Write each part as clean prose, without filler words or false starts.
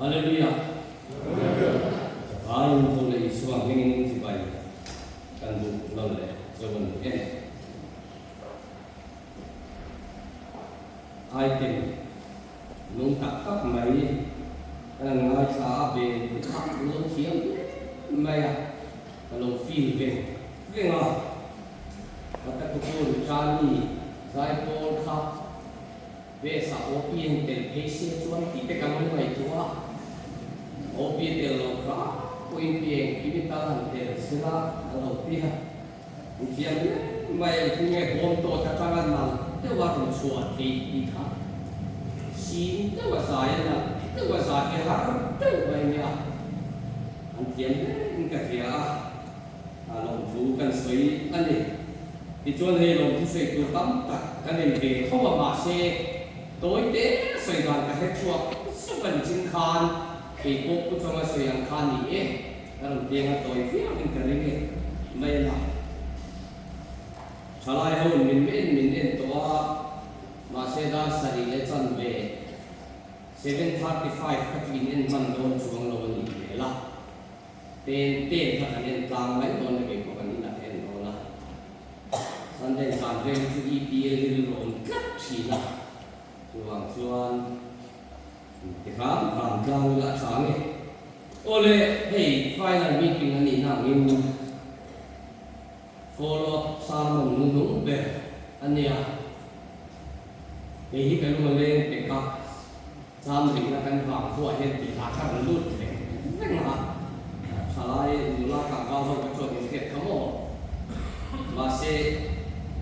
Hallelujah! Vaiin tho leh Isua hmingin chibai kan duh nawn leh zo a ni e. Item nung tak tak mai kan han ngaithla a, ve te kha an lo thiam hle mai a, ka lo feel veng veng a. Matakuchun Chani zaipawl kha Base ah OP in tel phei se chuan tih te kan lo ngaihtuah a, OP tel lo kha pawhin pi engkim i tal han tel sela a lo ti a, in thiam hle mai ang chu nge bawm tawt atanga nalh deuha rawn chhuah theih tih kha sin deuha zai a nalh deuha zai hi har deuh mai nia, an thiam hle in ka hria a. A lawmthu kan sawi a ni. Tichuan hei lawmthu sawi tur tam tak ka nei ve tho a, mahse tawi te sawi dan ka hre chhuak zauh a ni chin khan kei pawh Pu Chawng a sawi ang kha ni e, ka rawn piang a tawi viau in ka ring e mai a. Thalai ho in min en min en tawh a, mahse dar sarih leh chanve 7:35 kha chu in en hman dawn chuang lo a nih hmel a. Ten ten kha kan en tlang mai dawn le keipawh kan inah ka en dawn a. Sunday zan vel hi chu EPL hi rilru awm tlat thin a, chuvang chuan ti hram hram tlang ila a tha nge. Awle hei final meeting a nihna angin follow up sermon nu nung ber a nia. Kei hi ka lung a leng pek a. Cham rihna kan vang khuah hian tih hla kha rawn lut veng veng a, thalai nula tlangval ho ka chuan in hriat kha maw? Mahse,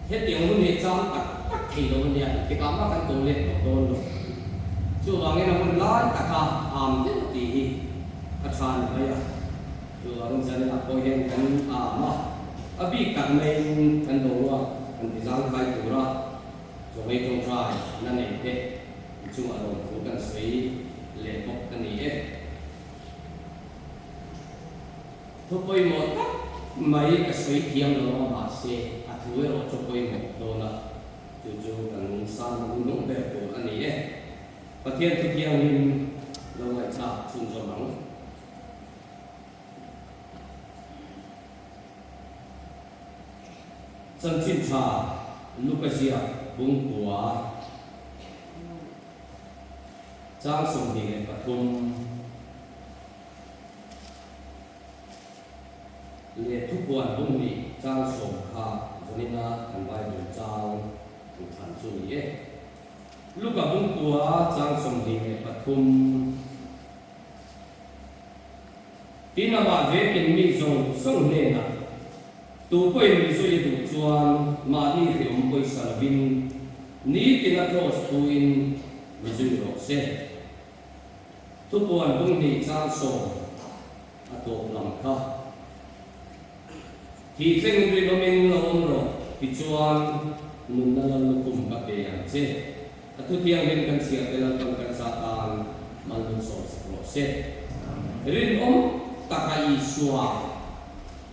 hetiang hun hi cham tak tak thei lo a nia, engtikah mah kan ko let tawh dawn lo. Chuvangin a hun lai taka am deuh tih hi a tha ni mai a, chuvangin zaninah pawh hian kan am a, a bik tak maiin kan boruak kan ti zangkhai tura Zawhmei tawngtai na nei te chungah lawmthu kan sawi leh bawk a ni e. Thu pawimawh tak mai ka sawi thiam lo a mahse a thu erawh chu pawimawh dawn a, chu chu kan sang nung ber tur a ni e. Pathian thu thianghlim lo ngaihthlak chhunzawm ang. Chanchin tha Luka ziak bungkua chang 23 leh thupuan bung nih chang 10 kha zanina kan Bible chang kan thlan chu ni e. Luka bungkua chang 23. Tin, amah vekin mi zawng zawng hnenah, Tu pawhin mi zui a duh chuan mahni hreawm pawisa lovin nitin a kraws thuin mi zui rawh se. Thupuan bung hnih chang 10 a tawp lam kha. Thih thlengin rinawmin lo awm rawh, tichuan nunna lal lukhum ka pe ang che. A thutianghlim kan chhiar te Lalpan kan za tan mal min sawm sak rawh se. Rinawm taka Isua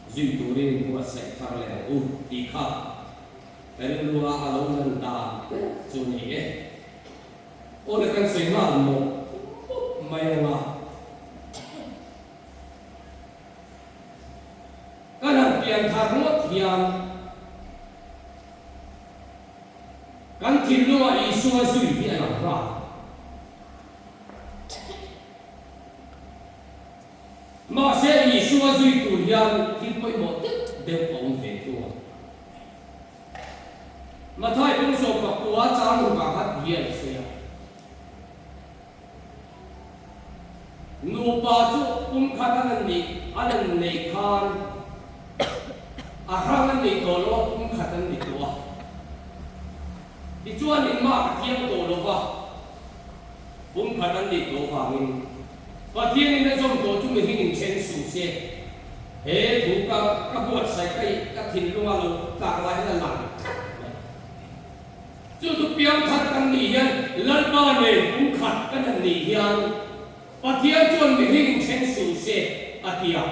zui turin inbuatsaih thar leh ang u tih kha ka rilrua a lo lan dan chu ni e. Aw le kan sawi nghal mawp mawp mai ang a. Kan han pian thar ngawt hian. Kan thinlungah Isua zui hi a lang nghal. Mahse, Isua zui tur hian thil pawimawh deuh deuh a awm ve thung a. Mathai pawng 14 chang ruka khat hian a sawi a. Nupa chu kum khat an an nih an an neih khan a hrang an neih tawh lo a, kum khat an ni tawh a. Tichuan in mah ka thiang tawh lo va, kum khat an nih tawh vangin Pathianin a zawm tawh chu mihring in then suh se. He thu ka ka buatsaih ka ka thinlunga lo tlak lai hian a lang tlat mai. Chu chu piangkhat kan nih hian Lalpa nen pumkhat kan han nih hian Pathian chuan mihring in then suh se a ti a.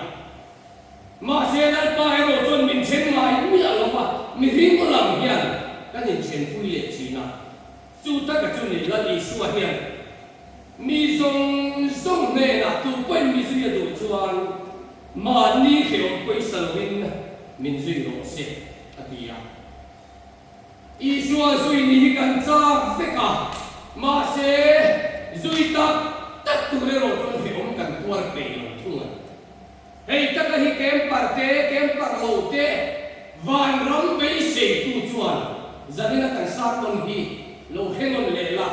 Mahse Lalpa erawh chuan min then ngai miah lo va, mihring lam hian kan inthen pui leh thin a. Chu taka chu ni Lal Isua hian. Mi zawng zawng hnenah tu pawhin mi zui a duh chuan mahni hrehawm pawisa loin min zui rawh se, a ti a. Isua zui ni hi kan chak vek a, mahse zui tak tak tur erawh chuan hrehawm kan tuar peih lo thung a ni. Hei taka hi camper te, camper lo te, vanram beiseitu chuan zanina kan sermon hi lo hre nawn leh la,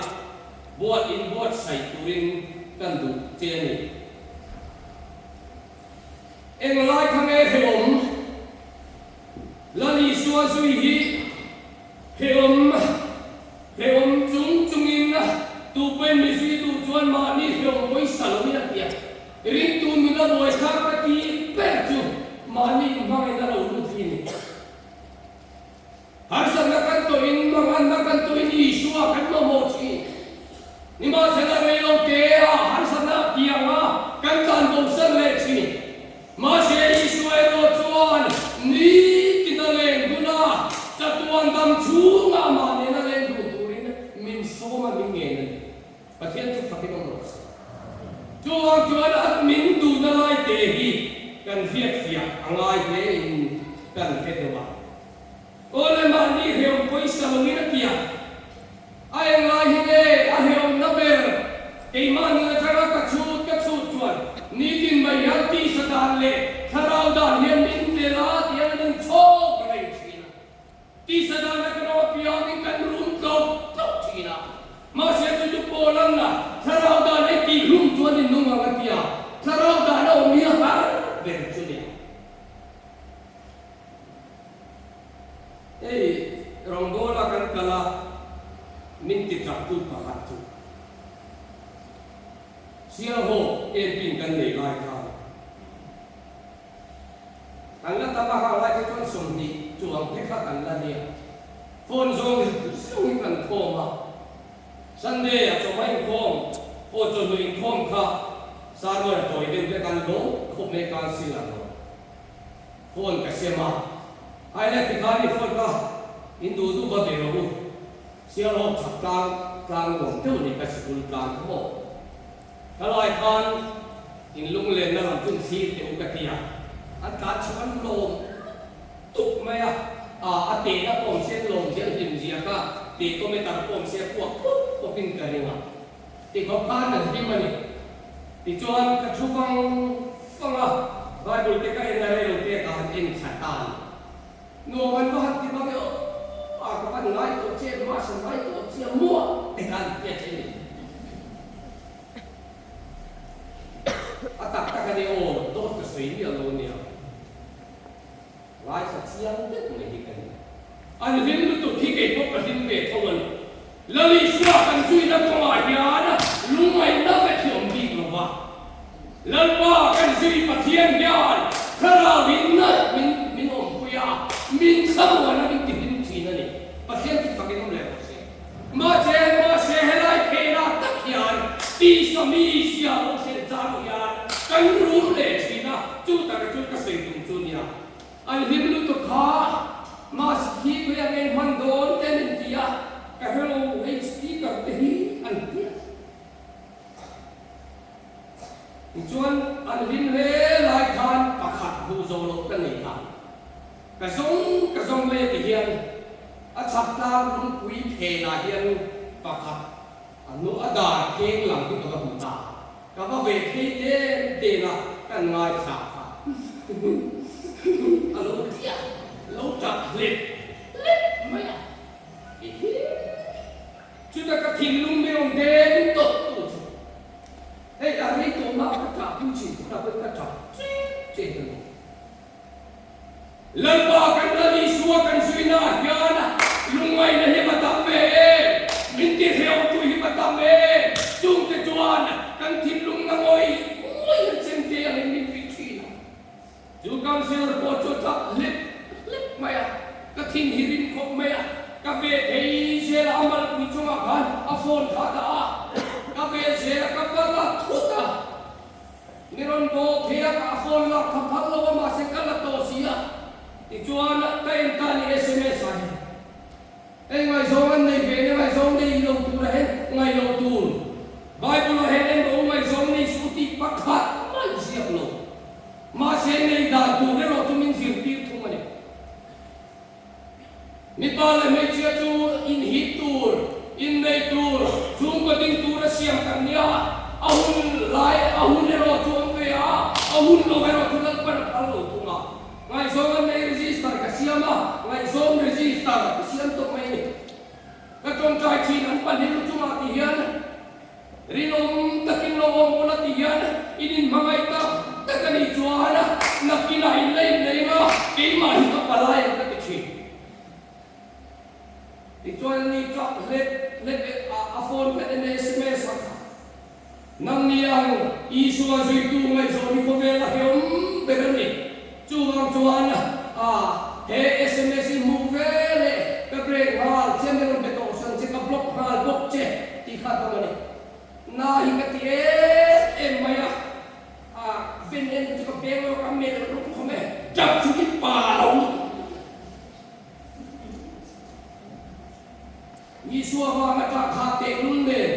buat inbuatsaih turin kan duh che a ni. Englai kha nge hrehawm? Lal Isua zui hi hrehawm, hrehawm chung chungin tupawhin mi zui duh chuan mahni hrehawm pawisa loin a ti a. Ringtu nuna buaithlak ka ti ber chu mahni inhmangaihna lo lut hi a ni. Harsatna kan tawhin, manganna kan tawhin Isua kan mamawh thin. Nimahsela reilo te a harsatna pianga kan tlan bosan leh thin. Mahse Isua erawh chuan nitin a leng dun a, chatuan dam chhunga amah nena leng dun turin min sawm a, min ngen a ni. Pathian chu fakin awm rawh se. Chuvang chuan a min duhna lai te hi kan hriatfiah a ngai hle in kan hre deuh a. Awle mahni hrehawm pawisa loin a tia. A eng lai hi nge a hrehawmna ber? Keimah nun atanga ka chhut ka chhut chuan nitin mai hian tisa dan leh thlarau dan hian min tel a tiang an inchhawk reng thin a. Tisa dana kan awm apiangin kan rum tlawk tlawk thin a, mahse chu chu Paul-a'n thlarau dan ei tih hlum chuan in nung ang a ti a, thlarau dan a awm hi a har ber chu nia. Hei rawngbawla kan kal a, min ti tap tu pakhat chu Sialhawk camping kan nei lai khan, Kan la tam a, hang lai te chuan 20 chuang te kha kan la nia. Phone zawng zawngin kan khawm a, Sunday a chawhma inkhawm pawh chawhnu inkhawm kha sermon a tawi deuh hlek a, lawm khawp mai council a lawm. Phone ka sem a, ai le tikhan i phone kha in duh duh va ve rawh u, Sialhawk chhak tlang tlang nuam deuh a ni ka sikul tlang kha maw. Ka lai khan in lunglenna lam chu thlir teh u ka ti a, an tlan chhuk an lawm tuk mai a, a a tehna pawh awm se an lawm zia an hlim zia kha teh-tometer pawh awm se a puak pawp pawp in ka ring a, tikhawp khan an hlim a ni. Tichuan ka thu vang vang a, Bible te ka en a reilo te ka han en thla ta a ni. Nuam an va han ti mang e aw, a ka van ngai tawh che, Mas an ngai tawh che a muah te khan ti a che ni. A tak tak a ni aw, dawt ka sawi miah lo nia. Ngaithla chiang deuh mai hi ka ni. An hlim lutuk hi kei pawh ka hlim ve tho a ni. Lal Isua kan zuina kawngah hian lungngaihna vek hi awm bik lo va. Lalpa kan zui Pathian hian thlarau in min min awmpui a, min thlamuan a, min tihlim thin a ni. Pathian chu fakin awm leh rawh se. Mahse, mahse helai phenah tak hian tisa mi sia lo hrilh chang hian kan rum leh thin a, chu taka chu ka sawi tum chu nia. An hlim lutuk kha mask hi khawi a ngei hman dawn te an inti a, ka hre lo hei speaker te hi an ti a. Tichuan an hlim hle lai khan pakhat hmuh zo loh ka nei ta. Ka zawng ka zawng le ti hian a chhak tlang lungpui phenah hian pakhat a nu a dar pheng lam hi ka va hmu ta. Ka va ve phei den den a, kan ngaithla kha a lo tliah lo tap hlep hlep mai a. Hihi chuta ka thinlung mi rawn den tawp tu chu hei a rei tawh mah ka tah pui thin tunah pawhin ka tap chet chet a ni. Lalpa kan Lal Isua kan zuina hian lungngaihna hi va tam ve em? Min tihreuhtu hi va tam em? Chungte chuan kan thinlungna ngawih ngawih an chem te angin min vih thin a. Chu councillor pawh chu a tap hlep hlep mai a, ka thin hi rim khawp mai a, ka ve thei zel a, a malpui chungah khan a phone kha a dah a, ka ve zel a, ka va la thut a. Ni rawn bawk phei a, ka phone lak kha phal lo a mahse ka la tawh si a, tichuan ka en ta ni sms ah hian hei ngaihzawng an nei ve nia ngaihzawng nei lo tur a hen ngaih loh tur Bible ah hen. Mipa leh hmeichhia chu inhip tur, innei tur, chhungkaw ding tura siam kan nia. A hun lai, a hun erawh chu awm ve a, a hun lo erawh chu Lalpan a phal lo thung a. Ngaihzawng an nei register ka siam a, ngaihzawng register ka siam tawp mai a ni. Ka tawngtai thin an pahnih lu chungah ti hian rinawm takin lo awm ula ti hian in inhmangaih tak tak a nih chuan nakinah in la innei nga keimah hi ka palai ang ka ti thin. Tichuan ni tlak hlep hlep a phone ka en sms a kha. Nang ni ang Isua zuitu ngaihzawm hi khawvel a hreawm ber a ni. Chuvang chuan a he sms i hmuh ve leh ka break nghal che mi rawn be tawh san che ka block nghal bawk che tih kha tam a ni. Na hi ka ti em em mai a, a ven en chu ka peng lo ka melh rum khawm e, tap chu i pa lo lutuk. Isua vanga ṭah kha tehlul nen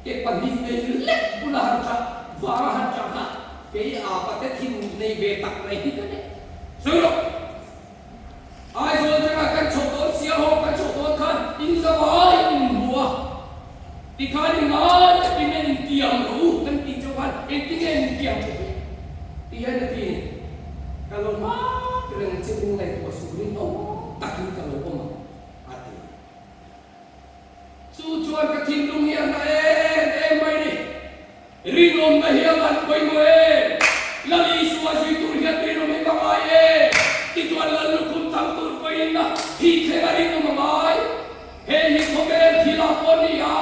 ke pahnih nei lek bula han ṭah vanga han ṭah kha kei apa te thin nei ve tak mai hi ka ni. Sawi rawh! Aizawl tangah kan chhoh dawn sia ho kan chhoh dawn khan in zavai in hmu a, tikhan i ngai takin en intiam rawh u kan tih chauh khan engtinge en intiam ṭha theih? Ti hian a ti ni. Ka lo hmak reng che min ngaihtuah surin awm takin ka lo awm ang. A ti. Chu chuan ka thinlung hi a na em em mai ni. Rinawmna hi a ngan pawimawh em? Lal Isua zui tur hian rinawm hi ka ngai em? Tichuan Lal lukhum chang tur pawhin thi thleng a rinawm a ngai. Hei hi khawvel thil ah pawh ni a,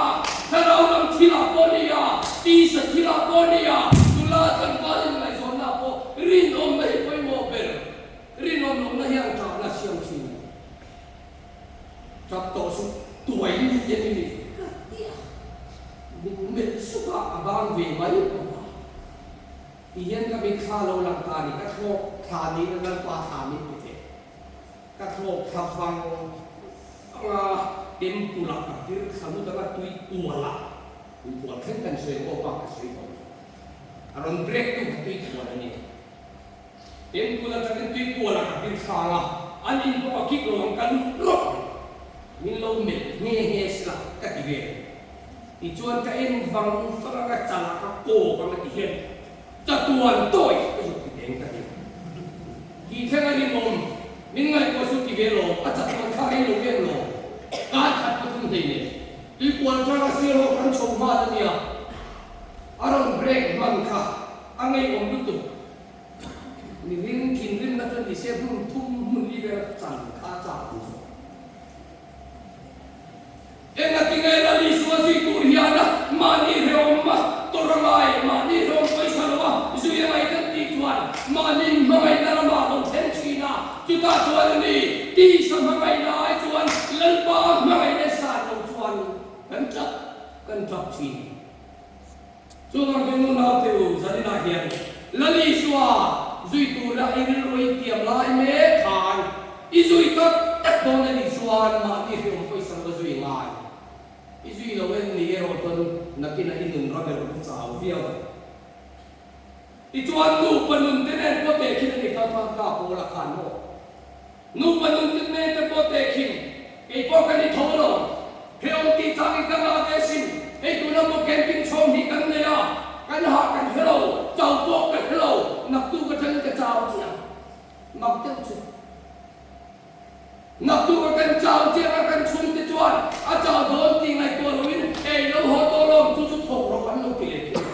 thlarau lam thil ah pawh ni a, tisa thil ah pawh ni a, nula tlangval inngaihzawnna ah pawh rinawmna hi pawimawh ber. Rinawm lohna hian ṭahna siam ṭhin a ni. Tap tawh suh, tuai ni te ni ni ka ti a, min melh suk a, a bang ve mai bawk a. Ti hian ka mitthla lo lang ta ni, ka thlawk thla niin a Lalpa thla min pe ve. Ka thlawk thla vang vang a, temple ah ka tir thla lut anga tui kual ah, tui kual thleng kan sawi ang aw bak ka sawi tawh lo. A rawn break tu kha tui kual a nia. Temple atangin tuikualah ka hming hrang a, an in pawh a kik lo ang ka lut rawk mai. Min lo melh nghe nghe sila ka ti ve. Tichuan ka en vang vang a, ka chalah ka kawk ang a ti hian chatuan tawi ka zuk ti teng ka ti. Hi thleng a rinawm, min ngaihtuah chu ti ve lo, a chatuan kha rei lo em lo, kar khat pathum hlei nen. Tuikual atanga sir ho kan chho hman a nia, a rawn break hman kha a ngeiawm lutuk. Mihring thinrimna chuan ti se hmun thum hmun li vel chan kha a chak ang zawk. Engatinge Lal Isua zui tur hian mahni hrehawm tawrh a ngai, mahni hrehawm pawisa lo a zui a ngai kan tih chuan mahni hmangaihna ramah lo thleng thin a, chutah chuan a ni tisa hmangaihna ai chuan Lalpa hmangaihna san lo chuan kan tap kan tap thin. Chuvang chu nu naute u Zaninah hian Lal Isua zui tura i rilru i tiam lai mek khan i zui tak tak dawn a nih chuan mahni hriawm pawisa lo va zui ngai. I zui lo en ni erawh chuan nakinah i nun ram erawh chu chau viau ang. Tichuan nupa nun te nen pawh tehkhin a ni kha kha kha Paula khan maw? Nupa nun te nen te pawh tehkhin kei pawh ka ni tho lo. Hreawm tih changin ka ngah ve sin. Hei tuna pawh camping chhawm hi kan nei a, kan hah kan hre lo, chau pawh ka hre lo, naktuk atangin ka chau chiah. Mak deuh chu. Naktuk a kan chau chiang a kan chhungte chuan a chau dawn tih ngaihtuah loin ei lo haw tawh lawm chu chu thawk rawh an lo ti leh thung.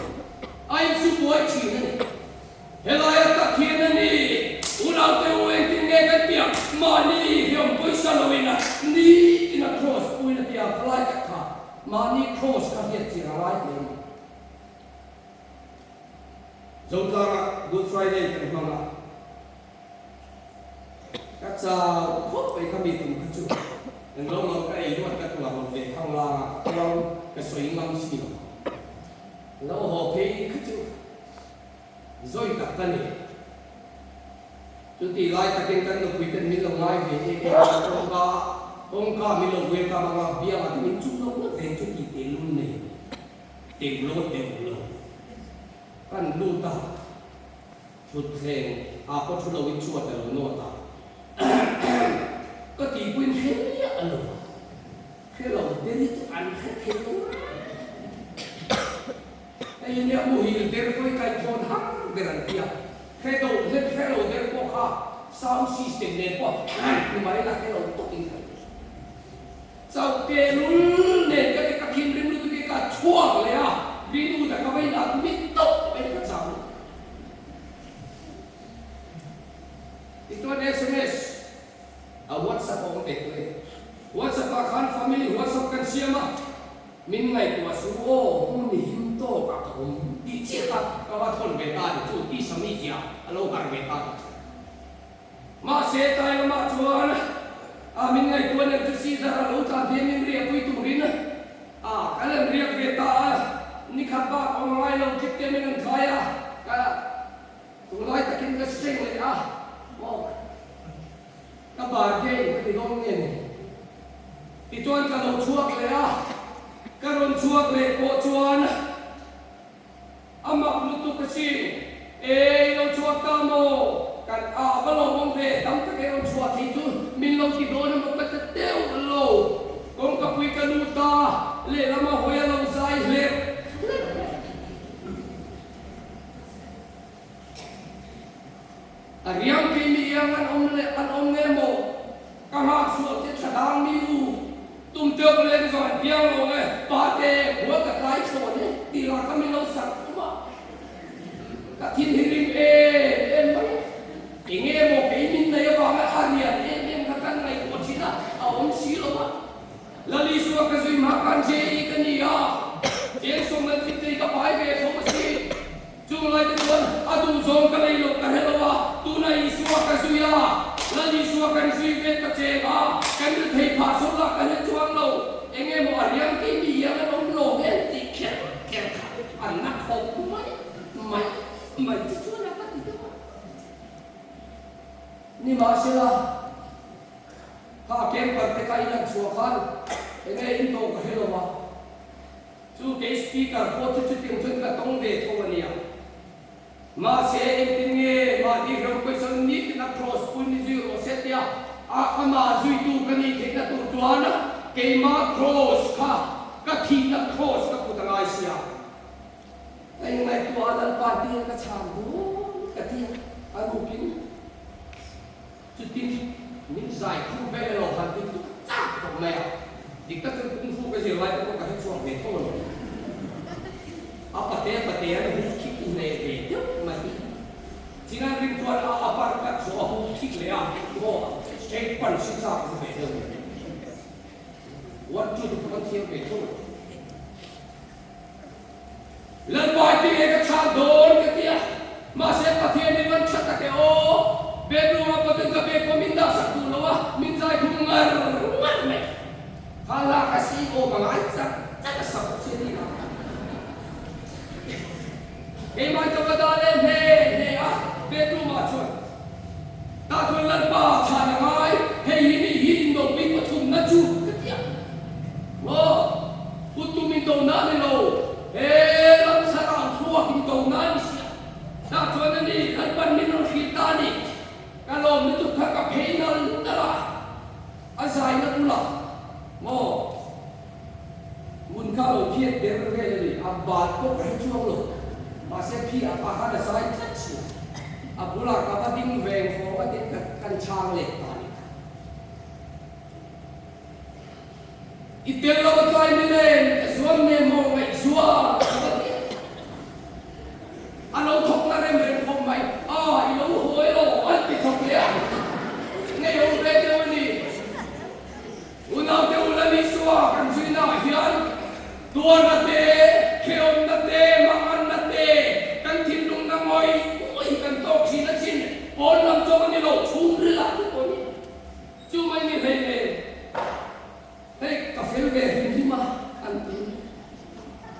A insu buai thin a ni. Helaia tak hian a ni, unaute u engtin nge kan tiang mahni hiam pawisa loin a nitin a cross puin a tia khalai tak kha mahni cross kha hriat chian a ngai hle mai. Zotlangah Good Friday kan hmang a, ka chau khawp mai kha mi tum kha chu englo lo ka ei luat ka tuar lo ve khang lang a, ka kuang ka sawi ngam si lo. Lo haw phei kha chu Zawi tak ka ni. Chutih lai takin kan nupui ten min lo ngai ve em em a, kawngka kawngka min lo welcome ang a, biangah te min chuk lo ngawt ve chu tih teh lul nei teuh lo teuh lo. Kan lut a, thutthleng ah pawh thu loin chhuat a lo nawt a. Ka tih pawhin hre miah a lo a, hre lo der hi chu an hre thei lo reng. Hei hi nia muhil der pawh hi kaihkhawn har ber an ti a, hre do hlek hre lo der pawh kha sound system nen pawh han ti mai la hre lo tawkin ka ring. Chauh tehlul nen ka ti ka thinrim lutuk hi ka chhuak leh a, Vinu ta ka va inah mit tawp mai ka chau. Tichuan sms a WhatsApp a awm ve tawh e. WhatsApp ah khan family WhatsApp kan siam a, min ngaihtuah su aw hmun him tawk ah ka awm tih chiah kha ka va thawn ve ta a ni chu tisa mi zia a lo harh ve ta tih chu. Mahse tlai lamah chuan a min ngaihtuah nen chu Caesar a lo tlan hian min riahpui turin a kan han riak ve ta a, nikhat bak awm a ngai lo tlip te min han thlai a, ka Tunlai takin ka seng leh a maw? Ka bargain ka ti dawn nge ni? Tichuan ka lo chhuak leh a, ka rawn chhuak leh pawh chuan a mak lutuk asin. E, i lo chhuak ta maw? Kan a va lawmawm ve, tam tak e rawn chhuah thei chu min lo ti dawn emaw ka ti deuh lo. Kawngkapui ka lut ta, lehlam a hawi a lo zai hlep hlep mai. A riang kei mi iang an awm leh an awm nge maw? Ka nghak sual che tha dang mi u. Tum teuh leng zawng an piang lo nge pa te hua ka tlai thlawn e tih lah ka min lo sak thum a. Ka thin hi rim em em mai a. Enge maw kei min nei avanga a rian em em kha kan ngaihtuah thin a, a awm si lo a. Lalisua ka zui hma khan JE ka ni a, Cheng sawm nan thil thei ka pai ve tho a si. Chung lai te chuan a duh zawng ka nei loh ka hre lo a, tuna Isua ka zui a, Lalisua kan zui ve ta cheng a, kan ri thei phah sawn lah ka hre chuang lo, eng emaw a riang kei mi hian an awm lo em tih kher kher kha an na khawp mai mai mai chu chuan a ka ti deuh a. Nimahsela. Kha camper te kha in an chhuah khan enge in tawh ka hre lo a, chu kei speaker pawh chu chutiang chuan ka tawng ve tho a nia. Mahse engtin nge mahni hreu question nitin a cross pui ni zui rawh se tia a amah zuitu ka nih theihna tur chuan keimah cross kha ka thihna cross ka put a ngai sia. Ka inngaihtuah a Lalpa tia ka chhan dawn ka tia a rukin. Chutin min zai khum vel elo han ti tuk chak khawp mai a, dik tak chuan kung fu ka zir lai te pawh ka hre chhuak ve tho lo. A pate pate an hu khik hneh ve deuh mai. Chinai ring chuan a upper cut chu a hu khik leh a, maw straight punch hi chak chu ve deuh mai. One two te pawh kan thiam ve tho lo. Lalpa ti nge ka chhak dawn ka ti a, mahse Pathian in man tha tak e aw, bedroom ah pawh chuan ka bag pawh min dah sak duh lo a, min zai khum ngar ngar mai. Kha la ka si awm a ngai chak chak a sak che ni a. Keimah ka va dah leh hne hne a bedroom ah chuan tah chuan Lalpa chhan a ngai, hei hi nih hi indopui pathumna chu ka ti a. Maw? Kut tum in do na a ni lo, he ram thlarau thluak in do na a ni sia. Tah chuan a ni, Lalpan min rawn hrilh ta a ni. Ka lawm lutuk kha ka phei nal nal a, a zai na bulah maw hmun kha lo phiat ber vel a ni, a bat pawh ka hre chuang lo, mahse phi a pa khan a zai tlat sia, a bulah ka va ding veng fawng a tih kan chhang leh ta a ni. I tel lo a tlai ni nen ka zuam ne maw ngaihzual ka va ti a. A lo thawk na rem rem khawp mai. A, i lo hawi lo an ti thawk leh a. Ngeiawm ve deuh a ni. Unaute u Lalisua kan zuinaah hian tuarna te, hrehawmna te, manganna te, kan thinlungna ngawih ngawih kan tawk thin achin pawn lam chawk a ni lo, chhungril ah te pawh hi. Chu mai ni hlei nen hei ka fel ve hlim hlim a an ti.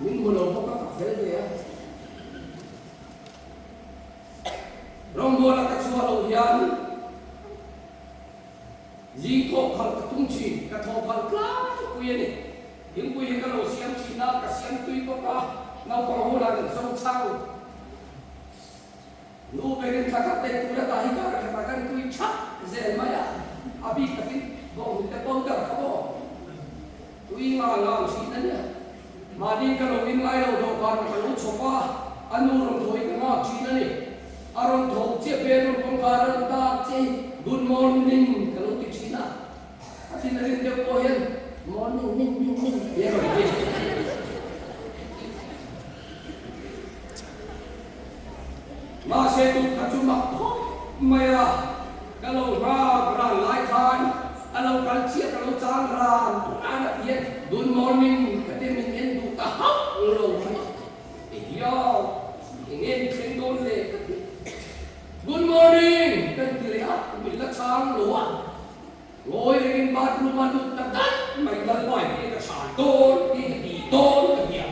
Min hmu lo bawk a ka fel ve a. Rawngbawla ka chhuah loh hian zing thawh khalh ka tum thin, ka thawh khalh tlangpui a ni. Thingpui hi ka lo siam thin a, ka siam tui bawk a, naupang ho lah an zo chang. Nu berin thla khat leh tur a tah hi kar khatah kan tui thap zel mai a, a bik takin Bawnghnute powder kha maw tui nga ngang thin a nia. Mahni ka lo in ngai lo dawhkan ka lo chhawp a, a nu rawn thawi ka nghak thin a ni. A rawn thawk chiah bedroom kawngkhar a rawn dak chiah hi good morning ka lo ti thin a. A thin a rin deuh pawh hian morning ning ning ning tih a rawn ti. Mahse tun kha chu mak khawp mai a, ka lo nghak ran lai khan a lo kal chiah ka lo chang ran ran a ti a, good morning ka ti min en duh ta hauh lo mai. Ehiau, enge mi thleng dawn le ka ti. Good morning ka ti leh a, min la chang lo a. Ngawi rengin bathroom a lut ta daih mai Lalpai hi ka chhan dawn hi ka ti dawn ka ti a.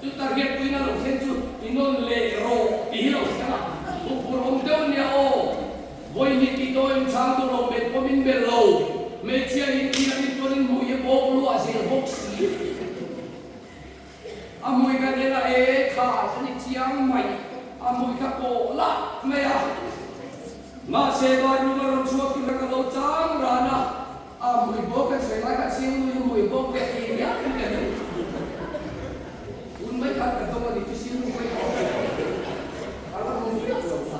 Chuta riatpuina lo thleng chu i nawn leh rawh tih hi lo thleng a, huphur awm deuh nia aw. Vawi hnih tih tawh in chhang tur lo bet pawm in bel lo, hmeichhia in thi a nih chuan in hmuh hi bawk luah zel bawk si. A hmui ka nel a e kha a ni chiang mai, a hmui ka pawh lah mai a. Mahse bathroom a rawn chhuak tur kha ka lo chang ran a, a hmui bawk kan sawi lai kha chiang nu hi hmui bawk ve ti hian ka ring. Tun mai khan ka dawng a ni chu siang nu mai kha a la hmu miah lo kha.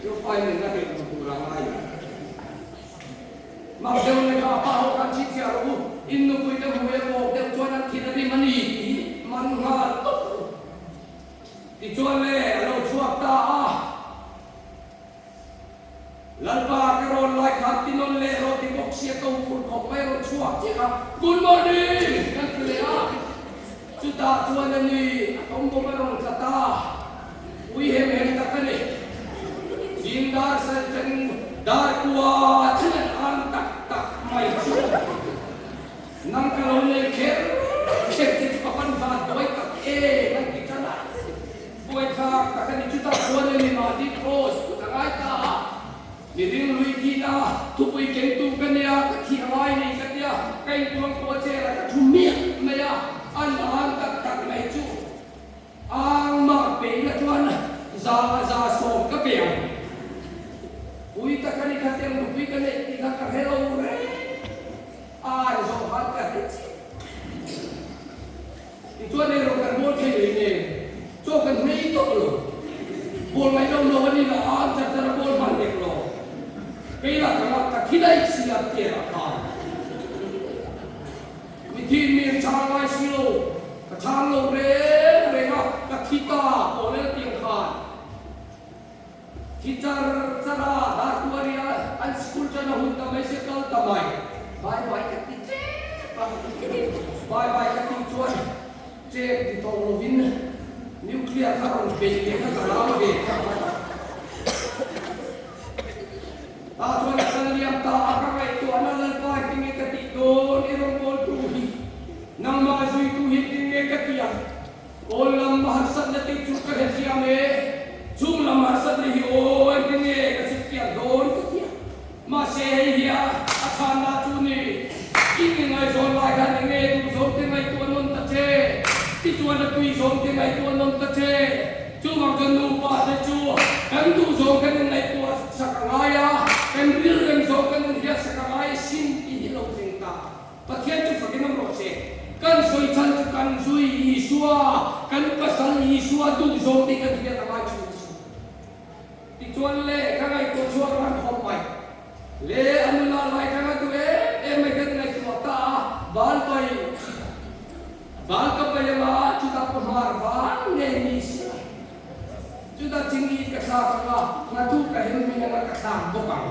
Chu file in a hrilh hmu tur a ngai a. Mak deuh leh kha pa ho khan chhinchhiah rawh u, in nupui te hmui a bawk deuh chuan an thin a rim a ni tih hi man nghal tawp rawh u. Tichuan le a lo chhuak ta a, Lalpa ka rawn lai khan ti nawn leh rawh ti bawk sia ko phur khawp mai rawn chhuak chiah a, Good morning! kan ti leh a, chutah chuan a ni a tawm bawm a rawn tla ta. Ui hem hem tak a ni. Zing dar sal thleng dar kua thil an ang tak tak mai chu nang ka lo nei kher kher che chu ka pan van buai tak em an ti tan a. Buai thlak tak a ni. Chutah chuan a ni mahni cross kut a ngai ta a. Mi ringlui thi ta thupui kengtu ka nia ka thih a ngai nei ka tia ka intuang pawh a chair ah ka thu miah mai a, an ang tak tak mai chu. Ang mah pe ila chuan 100% ka pe ang. Pui tak a ni kha tiang nupui ka neih tih kha ka hre lo reng. Ar zawh khan ka hre chiah. Tichuan erawh kan bawl thei leh nge chaw kan hnei tawh lo. Bawl ngaih lo lo a ni lah a, an char char a bawl hman lek lo. Kei lah ka ngak ka thi daih si a tirah khan. Mi thi mi an chhang ngai si lo, ka chhang lo reng reng a, ka thi ta pawh lel tiang khan thi char char a, dar kuaria an school tan a hun ta mai sia kal ta mai, bye bye ka ti tep a, bye bye ka tih chuan chep ti tawh lovin nuclear kha rawn beih leh kha ka lau ve kha. Tah chuan a kal liam ta a, ka ngaihtuahna Lalpa tinge ka tih dawn i rawngbawltu hi, nangmah zuitu hi tinge ka tih ang? Kawl lam harsatna tih chu ka hrethiam e, chung lam harsatna hi aw engtinge ka chhutfiah dawn ka ti a. Mahse hei hi a chhanna chu ni, i mi ngaihzawn lai khan enge duh zawng te ngaihtuah nawn ta che, tichuan a tui zawng te ngaihtuah nawn ta che. Chuvang chuan nupa te chu kan duh zawng kan inngaihtuah sak a ngai a, kan rilrem zawng kan inhriat sak a ngai sin tih hi lo thleng ta. Pathian chu fakin awm rawh se. Kan sawi chhan chu kan zui Isua, kan pasal Isua duh zawng tih kan hriat a ngai thin a si. Tichuan le ka ngaihtuah chhuak ran khawp mai. Le a nula lai ka nga duh em em mai kan ngaihtuah ta a, bal pai. Bal ka pai anga chutah ka hmar van ngei ni sia. Chutah chingit ka thlak anga ngatu ka hem min anga ka thlak bawk ang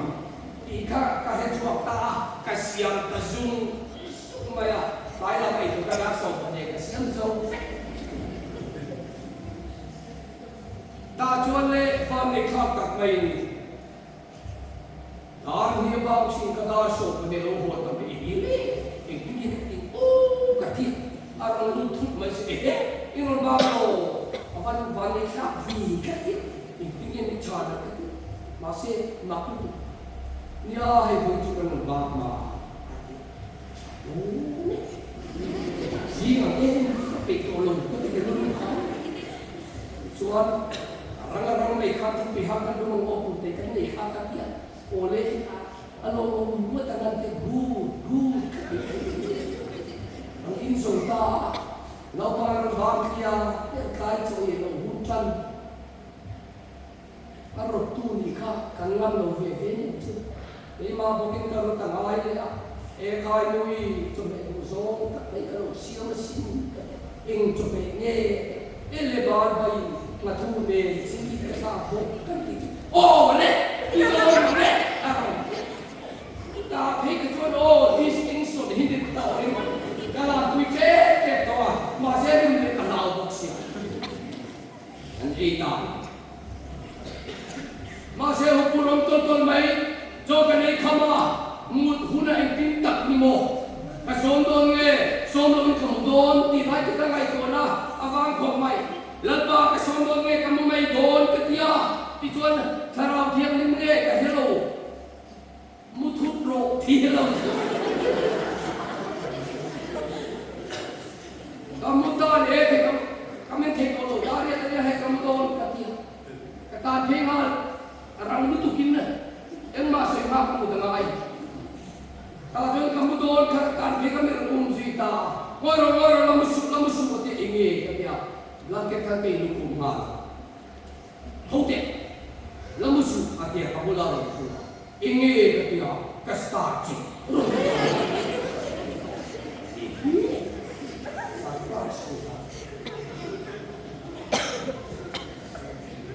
tih kha ka hre chhuak ta a, ka siam ta zung zung mai a, tlai lam ei tur ka dar 12 ka siam zo vek. Tah chuan le van nei thlak tak mai a ni. Dar hi a bak chin ka dar 12 lo haw ta mai hi le engtin nge ka tih aw ka ti a rawn lut thut mai se ehe i rawn bak lo a van van nei thlak vi ka ti engtin nge ni chhan a ka ti mahse mak lutuk nia hei vawi chu kan rawn bak ma a ti aw zing ang em ka peih tawh lo ka ti ka lu kha chuan A rang a rang mai kha thupui hak kan lung ang aw purte kan nei kha ka ti a, aw le. A lawmawm ngawt ang an ti good good ka ti. An in zo ta a, naupang an rawn vang thli a, tel tlai chaw i lo hun tan. A rawttu nih kha kan ngam lo ve ve nen chu keimah bawkin ka rawt a ngai leh a, e khai nui chawhmeh duh zawng tak mai ka lo siam asin ka ti. Eng chawhmeh nge e le bar baiin nghathu nen chili ka thlak bawk kan ti chu aw le i dawn le a rawn ti a. Chutah phei ka chuan aw distinction hi ni tawh ringawt ka lanpui tep tep tawh a, mahse rim leh ka hlau bawk sia. An ei ta. Mahse hupu rawng tawl tawl mai chaw kan ei kham a, mut hun a engtin tak ni maw? Ka sawm dawn nge, sawm loin ka mu dawn tih lai te ka ngaihtuahna a vang khawp mai. Lalpa ka sawm dawn nge ka mu mai dawn ka ti a, tichuan thlarau thianghlim nge ka hre lo. Mu thut rawh thi lo. Ka mu tan e thei ka ka men thei tawh lo ta riat ania hei ka mu dawn ka ti a. Ka tan phei nghal a rang lutuk in engmah sawi hma ka mut a ngai. Tah chuan ka mu dawn kha ka tan phei ka mi rawn um zui ta a. Ngawi rawh ngawi rawh la mu suh la mu suh a ti a enge ka ti a. Blanket kha ka inlukhum nghal a. Ho teh, la mu suh a tia ka bula rawn thu a, enge ka tia ka star che rawn ti a. Hi surprise ni kha.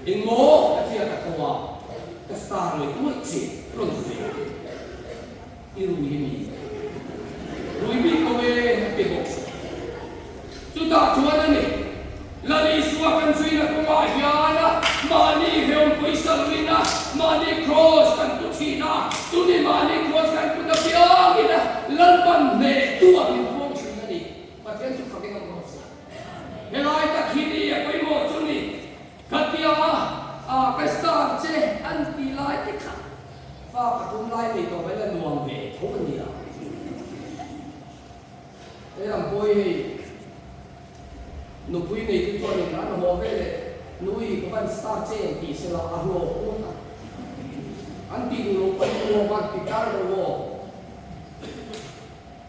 Eng maw ka tia ka tho a, ka star ngawih ngawih che rawn ti ve a. I rui hi mi rui bik lo e a ti bawk si. Chutah chuan a ni, Lal Isua kan zuina kawngah hian mahni hlawm pawisa luina mahni kraws kan pu thin a, tuni mahni kraws kan put apiangin Lalpan hneh tu ah min pawng thin a ni. Pathian chu fakin awm rawh se. Helai tak hi ni a pawimawh chu ni. Khatia ka star che an ti lai te kha fa pathum lai nei tawh mai la nuam ve tho a nia. Hei ang pawh hi hei nupui nei te chuan in an haw ve leh nui ka van star che em tih sela a hlawk ngawt a. An tih duh loh pawhin uang an ti tar lo aw.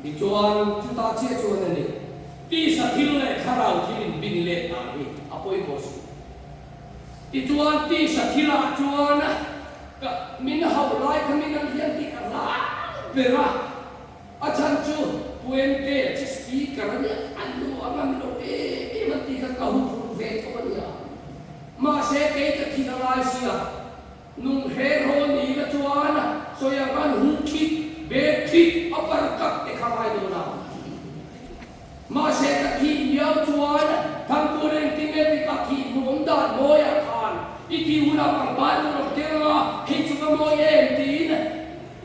Tichuan chuta chiah chuan a ni. Tisa thil leh thlarau thil in bin let dan hi a pawimawh suh. Tichuan tisa thilah chuan ka min hauh lai kha min ang hian tih ka hlau ber a, a chhan chu Puente chi speaker a nia, an lu a ngam lo em em an tih kha ka huphurh ve tho a nia. Mahse kei ka thil a ngai sia. Nung hre rawn ni la chuan sawi ang khan hu khit, bek khit, upper cut te kha ngai dawn a. Mahse ka thih miau chuan Thangpur engtin nge ti ka thih hmuhawm dan mawiah khan i thih hunah pangpar ka rawn keng anga hei chu ka mawi em tiin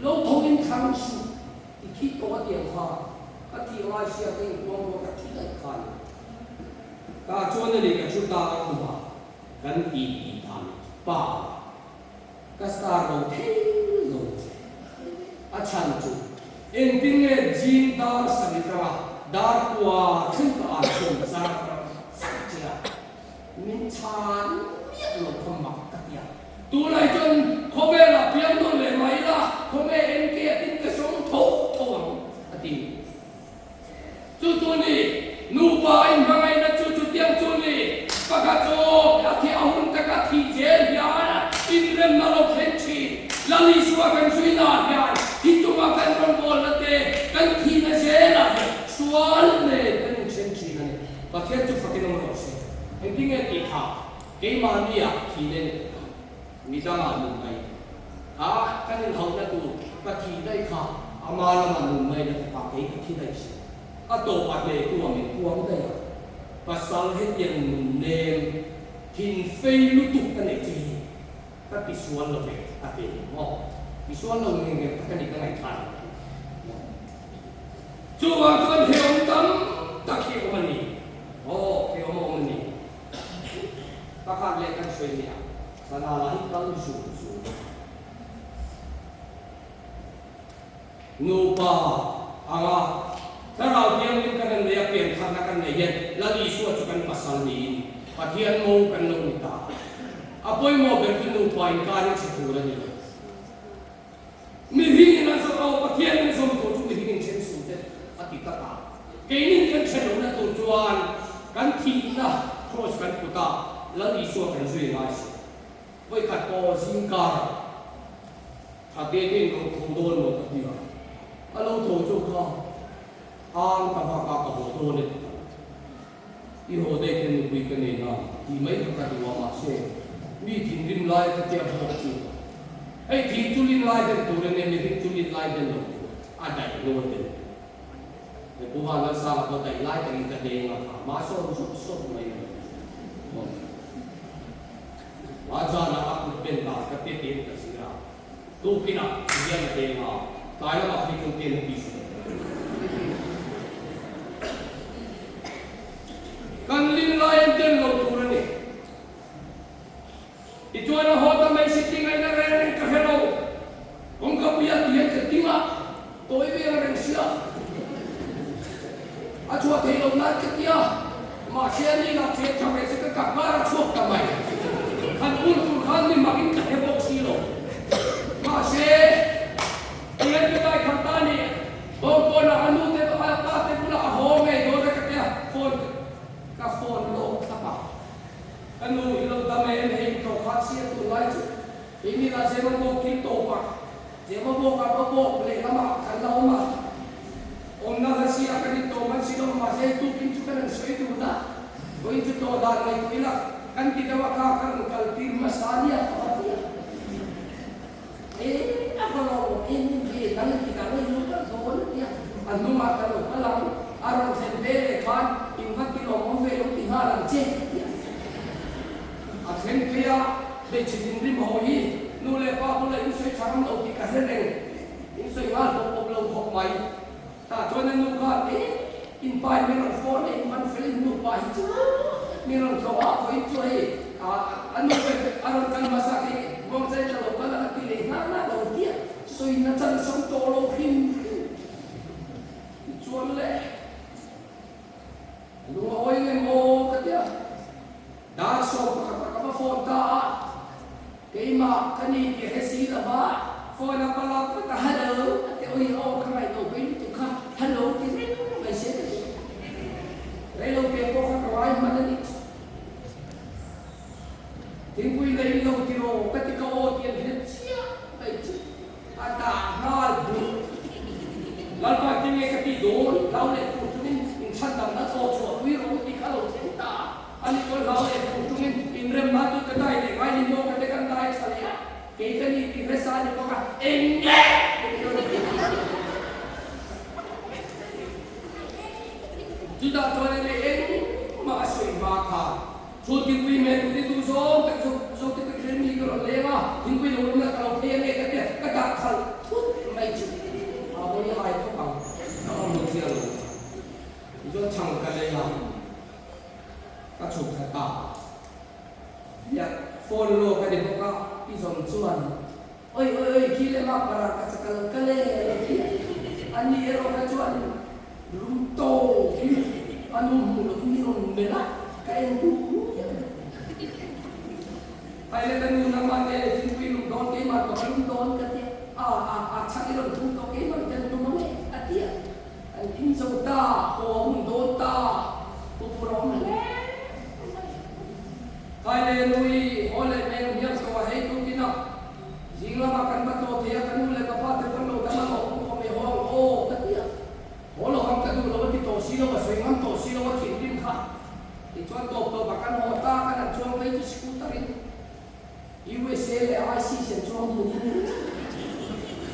lo tho in thlang suh i thih tawh a tiang khan ka thih ngai sia ka inkuang ruah ka thi daih khan tah chuan a ni ka thu ta a khumah Kan ti ti dan pa ka star lo thei lo che. A chhan chu engtin nge zing dar sani tanga dar kua thleng ka an khawm char char che a, min chhan miah lo kha mak ka ti a. Tunlai chuan khawvelah piang nawn leh mai la, khawnge engke a tin ka sawm tho tho ang a ti. Chu chu ni, nupa inhmangaihna chu chutiang chu ni, pakhat chu a thih a hun taka thih zel hian inremna lo thlen thin. Lal Isua kan zuina hian thi chunga kan rawngbawlna te kan thihna zelah hian sual nen kan inthen thin a ni. Pathian chu fakin awm rawh se. Engtin nge tih kha keimahnia thih nen midangah nun mai kha kan inhauhna tur ka thih daih kha ama lama nun mai na kha kei ka thi daih si. A tawp a hle tu a min puang daih a, pasal hetiang nun nem thin fei lutuk ka neih che hi ka tisual lo ve a ti maw? Tisual lo nge nge ka ni ka ngaihthla lo maw? Chuvang chuan hrehawm tam tak hi a awm a ni. Aw, hrehawm a awm a ni. Pakhat leh kan sawi nia, sana lah hi kal zung zung a. Nupa anga Thlarau Thianghlim kan han nei a, piantharna kan nei hian Lal Isua chu kan pasal niin Pathian mo kan lo ni ta. A pawimawh ber chu nupa inkar hi chhe tur a ni lo. Mihring in chuan kan thihna cross kan put a, Lal Isua kan zui ngai si. Vawikhat pawh zingkar tha te te in rawn tho dawn maw ka ti a, a lo tho chu kha ang ka vak a ka haw dawn e ti ta. I haw daih khan nupui ka nei na tih mai kha ka duh a mahse mi thinrim lai ka tia bawk chu hei thing chu lin lai den tur enge mihring chu lin lai den lo tur a daih lo a den hei Pu Vanlalsanga pawh daih lai takin ka deng a kha mahse awm zawk zawk mai a ni maw Vajana a kut ben dan ka ti tiin ka zir a tukinah hian a deng a tlai lamah phei chuan pen a ti suh. Kan lim lai an den lo tur a ni. Tichuan a haw ta mai si ti ngaihna reng reng ka hre lo. Kawngka puia ti hian ka ding a, tawi ve ang reng sia. A chhuah thei lo nan ka ti a, mahse a ni lah che tha ve se ka kap kar a chhuak ta mai. Khan ur tur khan mi mak in ka hre bawk si lo. Mahse tihian ka dai khat ta ni. Bawngkawnah a nu te a pa te bulah a haw ngei dawn a ka tia phone ka phone lawk thlap a. Ka nu i lo dam em hei in tawh kha chhiat tur lai chu kei ni lah zema bawk thil tawp a, zema bawk ah ka bawk lehlamah kan la awm a, awmna hla si a kan in tawh man si lo mahse hei tukin chu kan han sawi dun a, vawiin chu tawh dan ngaihtuah ila kan ti deuh a kha ka rawn kal tir hmasa nia ka va ti a. E, a va lawm em em ve, dang in tikah ngei lo kal dawn a tia, a hnungah ka lo kal ang, a rawn thlen ve leh khan in va ti lawm awm ve lo ti nghal ang che a ti a. A thleng phei a, hmeichhe thinrim ho hi nu leh pa bula in sawi tha ram lo tih ka hre reng, in sawi nghal bawk bawk lo khawp mai. Tah chuan a nu khan, E, in pa in min rawn phone a, in man fel in nu pa hi chu min rawn tlawh a, vawiin chu hei a nu pe a rawn kal hmasa khi muangchai ta lo kal a ka ti leh nghal nghal lo tia sawina chan sawm tawh lo hrim hrim tichuan le a lung a awi ngem aw ka tia dar 11 ah ka va phone ta a. Keimah ka ni tih hre si lo va, phone a ka lak vat a, Hello a ti awi aw ka ngaih lo pei lutuk kha, Hello ti reng mai se ka ti. Rei lo te pawh kha ka ngai hman a nih chu. Thingpui la in lo ti rawh ka ti ka aw tih an hre chiah mai chu a dah nghal bur. Lalpa tinge ka ti dawn, hlau leh fur chungin inchhandamna thaw chhuah pui rawh u tih kha lo thleng ta a. Ani chuan hlau leh fur chungin inremna chu ka dai leh ngai ni maw ka te kan dai tha leh a, kei ka ni tih hresa a ni bawk a, eng nge Chutah chuan enge engmah a sawi hma kha chu thingpui hmel tur i duh zawng tak chu zawk te ka hre mi ka rawn leng a, thingpui lo rawm la ka lo phei ange ka tia ka dah khalh thut mai chu a hawi hai khawp ang ka awm lo chiang lo tichuan chhang ka lei a. Ka chhuk thla ta. Biak phone lawk a ni bawk a, i zawm chuan Oi oi oi khi lema para ka chakal kal e a lo ti a. Ani erawh kha chuan lum tawp hi a nu hmuh loh in i rawn melh a, ka en hu hu hian. Hai le ka nu nangmah nge thingpui lum dawn keimah ka va lum dawn ka ti a, a a chhak i rawn thum tawh keimah ka lum ang e a ti a. An in zo ta, haw a hun dawn ta, pu phur a awm hle mai. Kai leh nui, haw leh meng hmiang tawh a hei tukin a, zing lamah kan va tlawh thei a, ka nu leh ka pa te pawn lo dang a lawm pu awm e haw ang aw ka ti a, haw lo ang ka duh lo a ti tawh si lo, a sawi ngam tawh si lo a thinrim kha. Tichuan tawp tawp a kan haw ta, kan han chuang phei chu scooter in USA leh ISIS an chuang dun in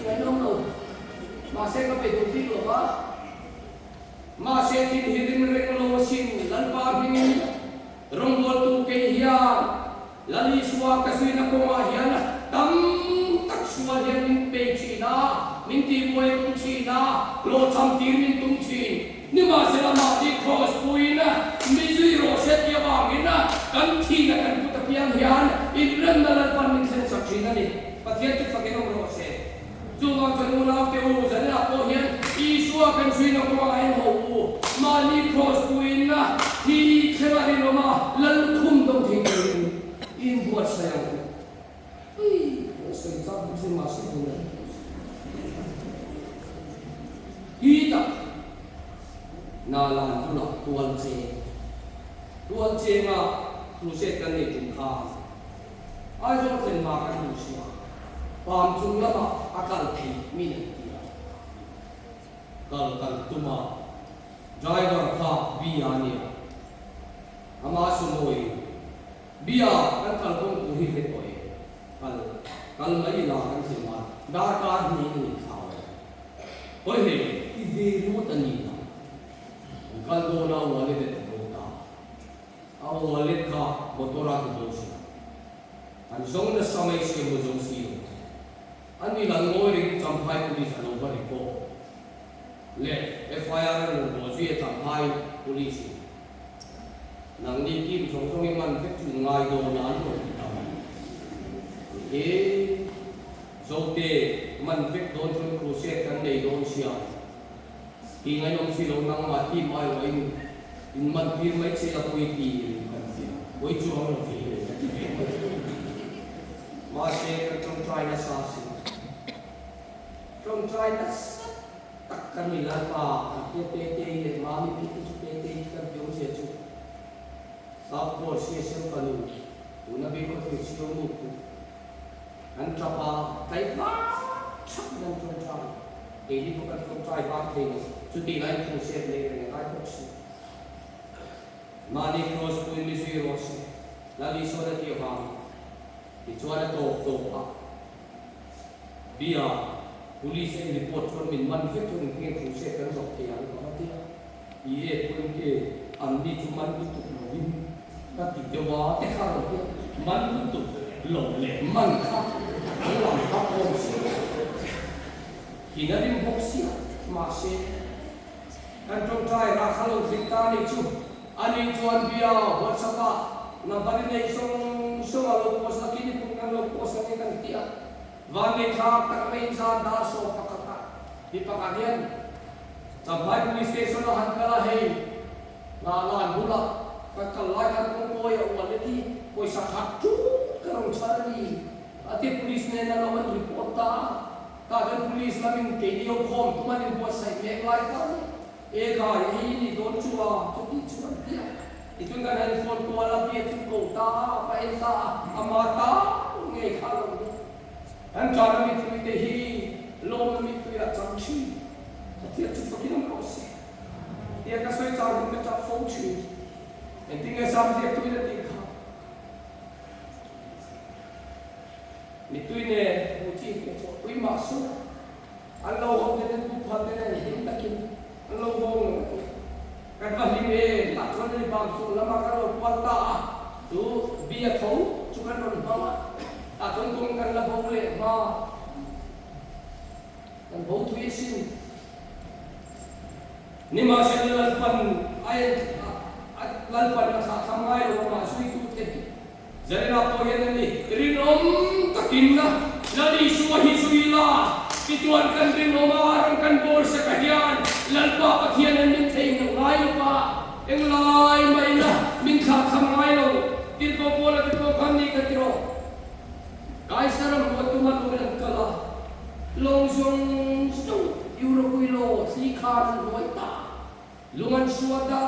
ngaihawm lo. Mahse ka pe duh bik lo va. Mahse thil hi ring reng lo asin Lalpa hmingin rawngbawltu kei hian Lal Isua ka zuina kawngah hian tam tak sual hian min pe thin a, min tihbuai tum thin a, hlawhchham tir min tum thin. Nimahsela mahni Kraws puiin mi zui rawh se tih avangin kan thihna kan put apiang hian inremna Lalpan min thlen sak thin a ni. Pathian chu fakin awm rawh se. Chuvang chuan unaute u, zanah pawh hian Isua kan zuina kawngah en ho u, mahni Kraws puiin thi thlenga rinawm a Lal lukhum dawng thei turin inbuatsaih ang u. Hei, kan sawi chak bawk si mahse hun a ni tawh si. Hi tak. Nalan bulah Tualcheng Tualchenga crusade kan nei tum khan Aizawl thlen hma kan duh sia, Pam chung lamah a kal thei min an ti a. Kal kan tum a, driver kha Bia a nia. Ama sumawiin, Bia kan kal kawng tur hi hre tawh e, kal kal mai ila kan thlen hma darkar hnih a ni thlau e. Hawi hle i ve ringawt a ni ta. Kan kal dawn a wallet a ti bo ta. A wallet kha motor a ti bo si a. An zawng nasa mai si a maw zawng si lo. A ni lan ngawi rengin Champhai Police a lo va report leh FIR a rawn bawh zui a Champhai Police in nangni team zawng zawng i man vek chu in ngai dawn a an rawn ti ta mai. Ni e, Zote man vek dawn chuan crusade kan nei dawn sia. Ti ngainawm si lo nangmah team aiawhin in man tir mai che la pawi ti kan ti a, pawi chuang lo ve ka ti ve mai. Mahse kan tawngtai nasa si, tawngtai nasa tak kan ni Lalpa kan tia Tetei leh Mami phei te chu Tetei chu kan ti awmzia chu South Pole CSM fanu tuna Bikhaw Thirchhio nu khu An tap a, tlaihvar thap in an tawngtai. Keini pawh kan tawngtai var thei lo. Chutih laiin thu hriat leh reng a ngai bawk si. Mahni kraws puin mi zui rawh se, Lal Isuan a tih avangin. Tichuan a tawp tawp a, Bia, Police a in report chuan min man vek chuan engtin nge thu hriat kan zawh thei ang ka va ti a. I e pawhin e, anni chu man lutuk lovin ka ti deuh a, te kha rawn ti a, man lutuk lo leh man kha an lam kha awm si lo. Thin a rim bawk si a, mahse kan tawngtai rah kha lo thleng ta nih chu, ani chuan bia WhatsApp ah number i nei sawng sawng a lo post a, kini pawh kan lo post ang e kan ti a, Vanlei thlak tak mai zan dar 11 ah mi pakhat hian Champhai Police Station a han kal a, hei Hnahlan bulah kan kal lai khan kawngkawi a uan e ti pawisa khat tut ka rawn chhar a ni a ti Police nen a lo an report ta a, tah chuan Police lamin keini ho khawm tum an inbuatsaih mek lai khan e khai hei i nih dawn chu a chuti chu an ti a, tichuan kan han phone kual a bia chu ko ta a ka en ta a ama ta ngei kha a lo ni. Kan ṭana mituite hi lawmna mitui ah chang ṭhin. Pathian chu fakin awm rawh se. Tia ka sawi chang hian ka ṭap fo ṭhin. Engtin nge Sam ziaktuin a tih kha? Mitui nen hmu chi hmu chhuah pui mah suh. An lo hawng te nen pu phal te nen hlim takin an lo hawng ang a ti. Kan va hlim em? Tah chuan ani bang chung lamah kan lo kual ta a, chu bia tho chu kan rawn hmang a, tah chuan kawng kan la bo leh hma, kan bo thui asin. Nimahsela Lalpan a en a Lalpan a thlahthlam ngai lo amah zuitute hi. Zarina pawh hian a ni. Rinawm takin Lal Isua hi zui la, tichuan kan rinawm a, ram kan bawl seka hian Lalpa Pathian an min theihnghilh ngai lo va, englai maina min thlahthlam ngai lo. Tirhkoh Paula te pawh khan ni ka ti rawh. Kaisaram huat tuma lungin an kal a, lawng zawng zawng Eurokuilo thli khan an hnuai ta. Lung an suat a,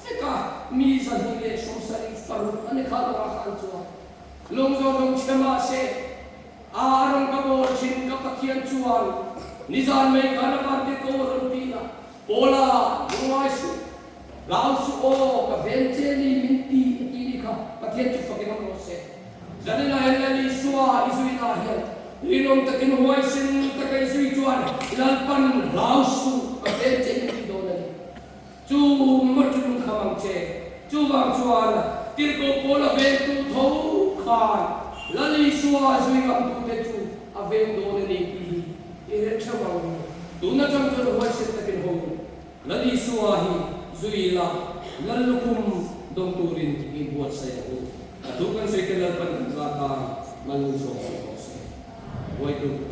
vek a, mi 276 an i khalh lo a khan chuan lung zawng zawng chhe mah se, a rawn ka bawl thin ka Pathian chuan nizan mai khan a van te ko a rawn ti a, Paula, lungngai suh, hlau suh aw, ka ven che ni min ti a ti ni kha Pathian chu fakin awm rawh se. Zanina hian Lal Isua i zuina hian rinawm takin huaisen taka i zui chuan Lalpan hlau suh ka ven che min ti dawn a ni. Chu mawṭulung kham ang che. Chuvang chuan tirhkoh pawl a ventu tho khan Lal Isua zui ngamtute chu a veng dawn a ni tih hi i hre theuh ang. Tun atang chuan huaisen takin ho Lal Isua hi zui ila Lal lukhum dawng turin i buatsaih ang u. A thu kan sawi te Lalpan kan tla tan malnun sawm sawm rawh se. Huaitu.